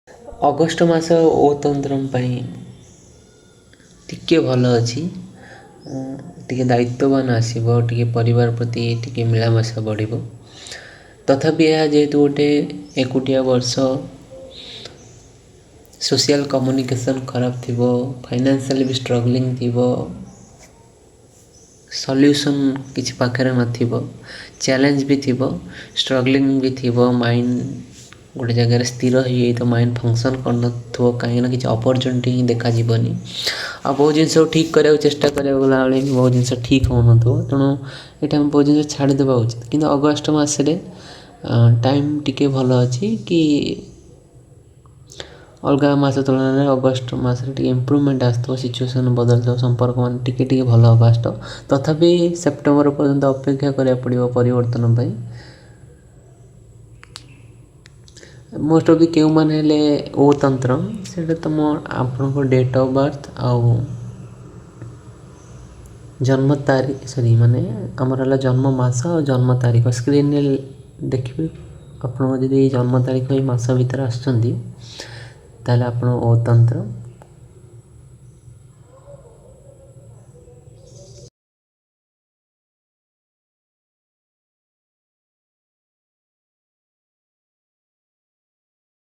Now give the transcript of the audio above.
August ମାସ ଓ ତନ୍ତ୍ରମ ପାଇଁ ଟିକେ ଭଲ ଅଛି। ଟିକେ ଦାୟିତ୍ୱବାନ ଆସିବ, ଟିକେ ପରିବାର ପ୍ରତି ଟିକେ ମିଳାମିଶା ବଢ଼ିବ। ତଥାପି ଏହା ଯେହେତୁ ଗୋଟେ ଏକୁଟିଆ ବର୍ଷ, ସୋସିଆଲ୍ କମ୍ୟୁନିକେସନ୍ ଖରାପ ଥିବ, ଫାଇନାନ୍ସିଆଲି ବି ଷ୍ଟ୍ରଗଲିଂ ଥିବ, ସଲ୍ୟୁସନ୍ କିଛି ପାଖରେ ନଥିବ, ଚ୍ୟାଲେଞ୍ଜ ବି ଥିବ, ଷ୍ଟ୍ରଗଲିଂ ବି ଥିବ, ମାଇଣ୍ଡ ଗୋଟେ ଜାଗାରେ ସ୍ଥିର ହେଇଯାଇଥିବ, ମାଇଣ୍ଡ ଫଙ୍କସନ୍ କରୁନଥିବ, କାହିଁକିନା କିଛି ଅପରଚ୍ୟୁନିଟି ହିଁ ଦେଖାଯିବନି। ଆଉ ବହୁତ ଜିନିଷକୁ ଠିକ୍ କରିବାକୁ ଚେଷ୍ଟା କରିବାକୁ ଗଲାବେଳେ ବି ବହୁତ ଜିନିଷ ଠିକ୍ ହେଉନଥିବ। ତେଣୁ ଏଇଟା ଆମେ ବହୁତ ଜିନିଷ ଛାଡ଼ିଦେବା ଉଚିତ। କିନ୍ତୁ ଅଗଷ୍ଟ ମାସରେ ଟାଇମ୍ ଟିକେ ଭଲ ଅଛି କି ଅଲଗା ମାସ ତୁଳନାରେ ଅଗଷ୍ଟ ମାସରେ ଟିକେ ଇମ୍ପ୍ରୁଭମେଣ୍ଟ ଆସୁଥିବ, ସିଚୁଏସନ୍ ବଦଳିଥିବ, ସମ୍ପର୍କ ମାନେ ଟିକେ ଟିକେ ଭଲ ହେବା ଆସୁଥିବ। ତଥାପି ସେପ୍ଟେମ୍ବର ପର୍ଯ୍ୟନ୍ତ ଅପେକ୍ଷା କରିବାକୁ ପଡ଼ିବ ପରିବର୍ତ୍ତନ ପାଇଁ। ମୋଷ୍ଟ ଅଫ୍ the କେଉଁମାନେ ହେଲେ ଓ ତନ୍ତ୍ର, ସେଇଟା ତୁମ ଆପଣଙ୍କ ଡେଟ୍ ଅଫ୍ ବାର୍ଥ ଆଉ ଜନ୍ମ ତାରିଖ, ସରି, ମାନେ ଆମର ହେଲା ଜନ୍ମ ମାସ ଆଉ ଜନ୍ମ ତାରିଖ ସ୍କ୍ରିନ୍ରେ ଦେଖିବେ। ଆପଣଙ୍କ ଯଦି ଏଇ ଜନ୍ମ ତାରିଖ ଏଇ ମାସ ଭିତରେ ଆସୁଛନ୍ତି, ତାହେଲେ ଆପଣ ଓ ତନ୍ତ୍ର।